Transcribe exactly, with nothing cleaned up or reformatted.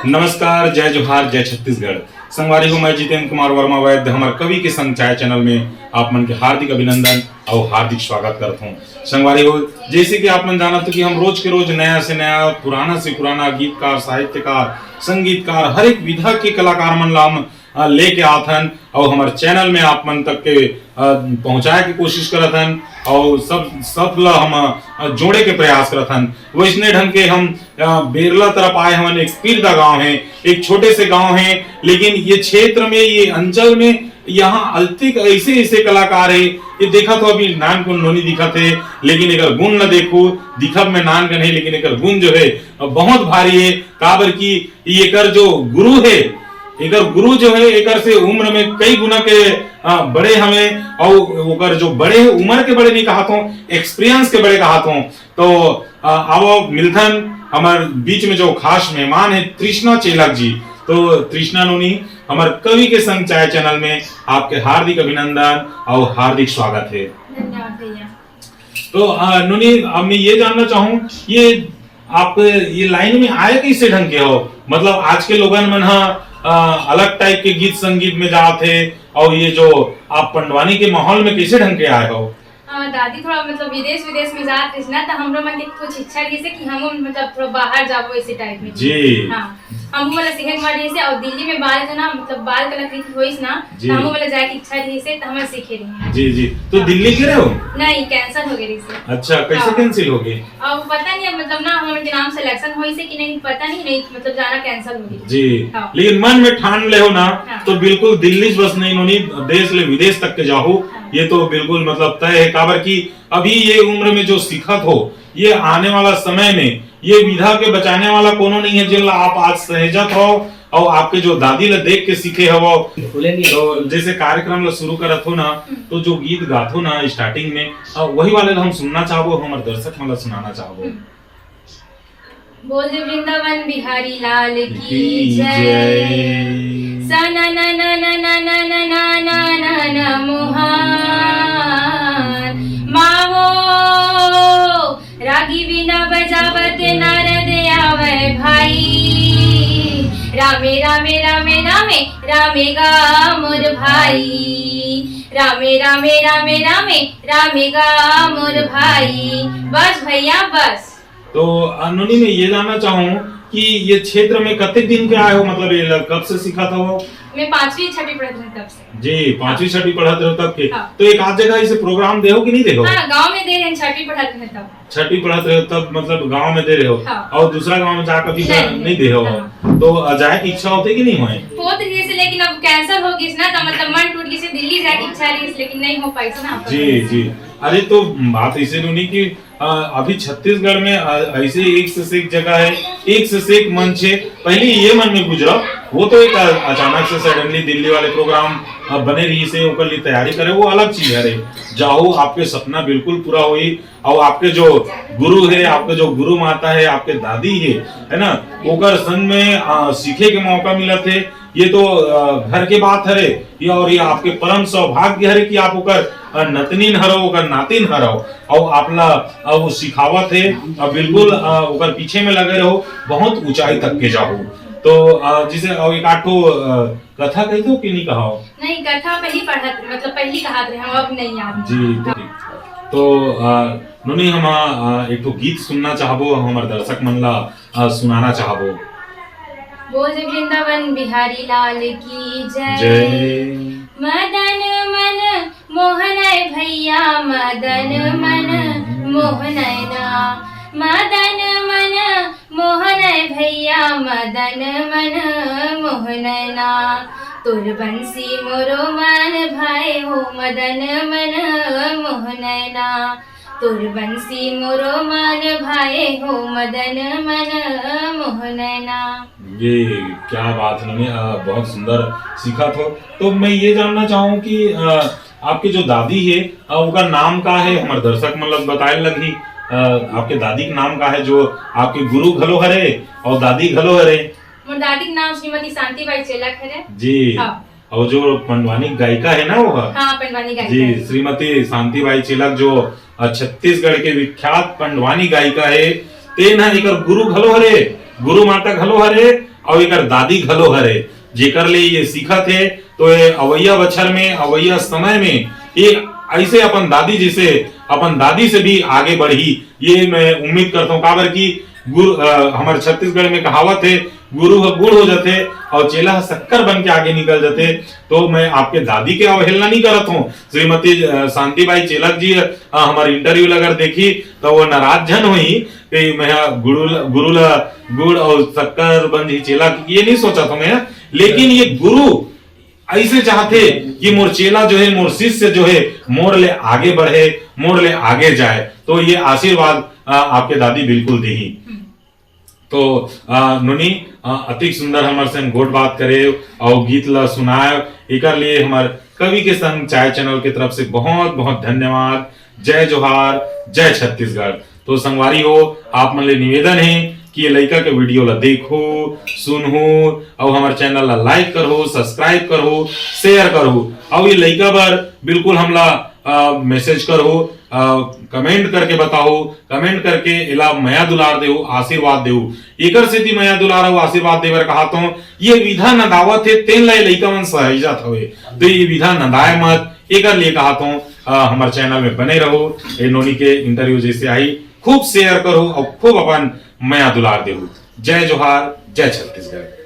नमस्कार, जय जोहार, जय छत्तीसगढ़। संगवारी हो, मैं जितेंद्र कुमार वर्मा वैद्य, हमर कवि के संग चाय चैनल में आप मन के हार्दिक अभिनंदन अउ हार्दिक स्वागत करत हूँ। संगवारी हो, जैसे कि आप मन जानत हो कि हम रोज के रोज नया से नया, पुराना से पुराना गीतकार, साहित्यकार, संगीतकार, हर एक विधा के कलाकार मन ला हम, अ, लेके आथन अउ हमर चैनल में आप मन तक के, अ, पहुंचाए के कोशिश करत हन अउ सब, सब ला हम, अ, जोड़े के प्रयास करत हन। वैसने ढंग के हम, अ, बेरला तरफ आए हवन, एक पिरदा गांव है, एक छोटे से गांव है, लेकिन ये क्षेत्र में, ये अंचल में, यहाँ अलतिक ऐसे ऐसे कलाकार है। ये देखत हो, अभी नानकुन नोनी दिखत है, लेकिन एकर गुण ल देखो, दिखत में नानकन है, लेकिन एकर गुण जो है, अ, बहुत भारी है। काबर कि एकर जो गुरु है, एकर गुरु जो है, एकर से उम्र में कई गुना के, अ, बड़े हवे, अउ ओकर जो बड़े, उम्र के बड़े नहीं कहत हों, एक्सपीरियंस के बड़े कहत हों। तो, अ, आवो मिलथन, हमर बीच में जो खास मेहमान है तृष्णा चेलक जी। तो तृष्णा नोनी, हमर कवि के संग चाय चैनल में आपके हार्दिक अभिनंदन अउ हार्दिक स्वागत है। धन्यवाद भैया। तो, अ, नोनी, अब मैं ये जानना चाहूँ, ये आप ये लाइन में आए कैसे ढंग के हो? मतलब, आज के लोगन मन ह, अ, अलग टाइप के गीत संगीत में जात हे, और ये जो आप पंडवानी के माहौल में कैसे ढंग के आए हो? हाँ, दादी थोड़ा, मतलब, विदेश विदेश में जात रहिस ना, तो हमरो मन के कुछ इच्छा रहिस हे कि हम, मतलब, थोड़ा बाहर जाबो, इसी टाइप में। जी। हाँ, हमहू वाला सीखे के मन रहिस हे, और दिल्ली में बाल के ना, मतलब, बाल कलाकृति होइस ना, जी। तो हमहू वाला जाए के इच्छा रहिस हे, तो हम सीखे रहिस हे। जी, जी। तो हाँ। दिल्ली के रहे हो? नहीं, कैंसिल हो गए रहिस हे। अच्छा, कैसे हाँ। कैंसिल हो गए? अब पता नहीं, अब, मतलब, ना, हमन के नाम सिलेक्शन होइस हे कि नहीं, पता नहीं, नहीं, मतलब, जाना कैंसिल हो गए। जी। हाँ। लेकिन मन में ठान ले हो ना, हाँ। तो बिल्कुल दिल्ली बस नहीं नोनी, देश ले विदेश तक के जाहू, हाँ। ये तो बिल्कुल, मतलब, तय है। काबर कि अभी ये उम्र में जो सीखत हो, ये आने वाला समय में ये विधा के बचाने वाला कोनो नहीं है, जेन ला आप आज सहेजत हो और आपके जो दादी ला देख के सीखे हवो। बोलेंगे। तो जैसे कार्यक्रम ला शुरू करत हो ना, हम्म। तो जो गीत गाथो ना स्टार्टिंग में, अ, वही वाले ला हम सुनना चाहबो, हमर दर्शक मन ला सुनाना चाहबो। हम्म। बोल दे वृंदावन बिहारी लाल की की जय। जय। सा ना ना ना ना ना ना ना ना ना ना ना मोहन मावो। रागी वीणा बजावत नारद आवै भाई। रामे रामे रामे रामे रामे गा मोर भाई। रामे रामे रामे रामे रामे गा मोर भाई। बस भैया बस। तो अ, नोनी, मैं ये जानना चाहूँ कि ये क्षेत्र में कतेक दिन के आए हो, मतलब ये ल-, कब से सिखात हो? मैं पांचवी छठी पढ़त रहूं तब से। जी, पांचवी छठी पढ़त रहो तब के। हाँ। तो एक आध जगह ऐसे प्रोग्राम दे हो कि नहीं दे हो? हाँ, गांव में दे रहे हैं, छठी पढ़त रहे तब। छठी पढ़त रहे तब, मतलब, गांव में दे रहे हो? हाँ। और दूसरा गांव में जाकर भी नहीं, नहीं दे हो? हाँ। तो, अ, जाए की इच्छा होती कि नहीं होए? होत रहिस हे, लेकिन अब कैंसिल हो गइस ना, तो, मतलब, मन टूट गइस हे, दिल्ली जाए की इच्छा रहिस, लेकिन नहीं हो पाइस ना। जी, जी। अरे, तो बात ऐसे नोनी कि अ, अभी छत्तीसगढ़ में, अ, ऐसे एक से एक जगह है, एक से एक मंच है। पहले ये मन में गुजरा, वो तो एक, अ, अचानक से सडनली दिल्ली वाले प्रोग्राम, अ, बने रहिस हे, ओकर लिए तैयारी करे, वो अलग चीज है रे। जाओ, आपके सपना बिल्कुल पूरा होई, और आपके जो गुरु है, आपके जो गुरु माता है, आपके दादी है, है ना, ओकर संग में, अ, सीखे के मौका मिलत हे, ये तो, अ, घर के बात हरे, ये और ये आपके परम सौभाग्य हरे कि आप ओकर, अ, नतनीन हरो, ओकर नातिन हरो, और आप ला, अ, वो सिखावत हे, और बिल्कुल, अ, ओकर पीछे में लगे रहो, बहुत ऊंचाई तक के जाओ। तो, अ, जैसे, अ, एक आध ठो, अ, कथा कही दो कि नहीं कहाओ? नहीं, कथा पहली पढ़त, मतलब, पहली कहात रहे, हम अब नहीं याद। जी, तो, तो, अ, नोनी, हम, अ, एक ठो गीत सुनना चाहबो, हम हमारे दर्शक मन ला अ, सुनाना चाहबो। बोल दे वृंदावन बिहारी लाल की जय। जय। मदन मन मोहन आए भैया, मदन मन मोहन आए ना, मदन मन मोहन आए भैया, मदन मन मोहन आए ना। तोर बंसी मोरो मन भाए हो, मदन मन मोहन आए ना। तोर बंसी मोरो मन भाए हो, मदन मन मोहन आए ना। ये क्या बात है, नोनी, अ, बहुत सुंदर सीखा थो। तो मैं ये जानना चाहूँ कि, अ, आपके जो दादी है, अ, ओकर नाम का है, हमर दर्शक मन ला बताए लगही। अ, आपके दादी के नाम का है, जो आपके गुरु घलो हरे और दादी घलो हरे? मोर दादी के नाम श्रीमती शांतिबाई चेलक हरे। जी। हाँ। और जो पंडवानी गायिका है ना, वो है? हाँ, पंडवानी गायिका जी, है। श्रीमती शांतिबाई चेलक, जो, अ, छत्तीसगढ़ के विख्यात पंडवानी गायिका है, तेन ह एकर गुरु घलो हरे, गुरु माता घलो हरे, अउ एकर दादी घलो हरे, जेकर ले ये सीखत हे, तो ये अवइया बछर में, अवइया समय में ये ऐसे अपन दादी जैसे, अपन दादी से भी आगे बढ़ही, ये मैं उम्मीद करता हूँ। काबर कि गुरु, अ, हमर छत्तीसगढ़ में कहावत हे, "गुरु ह गुड़ हो जाथे अउ चेला ह शक्कर बन के आगे निकल जाथे।" तो मैं आपके दादी के अवहेलना नहीं करत हूँ। श्रीमती, अ, शांति बाई चेलक जी, अ, हमर इंटरव्यू ला अगर देखी, तो वो नाराज झन होही कि मैं ह गुरु ल-, गुरु ला गुड़ अउ शक्कर बन जी चेला, ये नहीं सोचा था मैं। लेकिन ये गुरु ऐसे चाहते कि मोर चेला जो है, मोर शिष्य जो है, मोर ले आगे बढ़े, मोर ले आगे जाए। तो ये आशीर्वाद, अ, आपके दादी बिल्कुल देही। तो, अ, नोनी, अ, अतिक सुंदर हमर संग गोठ बात करे अउ गीत ला सुनाए, एकर लिए हमर कवि के संग चाय चैनल के तरफ से बहुत बहुत धन्यवाद। जय जोहार, जय छत्तीसगढ़। तो संगवारी हो, आप मन ले निवेदन हे कि ये लइका के वीडियो ला देखो, सुनहो, अउ हमर चैनल ला लाइक करहो, सब्सक्राइब करहो, शेयर करहो, अउ ये लइका बर बिल्कुल हमला, अ, मैसेज करहो, अ, कमेंट करके बताओ, कमेंट करके एला मया दुलार देहू, आशीर्वाद देहू। एकर सेती मया दुलार अउ आशीर्वाद देबर कहात हूँ, ये विधा नंदावत हे, तेन ला ये लइका मन सहेजत हवे। तो ये विधा नंदाए मत, एकर लिए कहात हूँ, अ, हमर चैनल में बने रहो। ए नोनी के इंटरव्यू जैसे आई, खूब शेयर करो अउ खूब अपन मया दुलार देहू। जय जोहार, जय छत्तीसगढ़।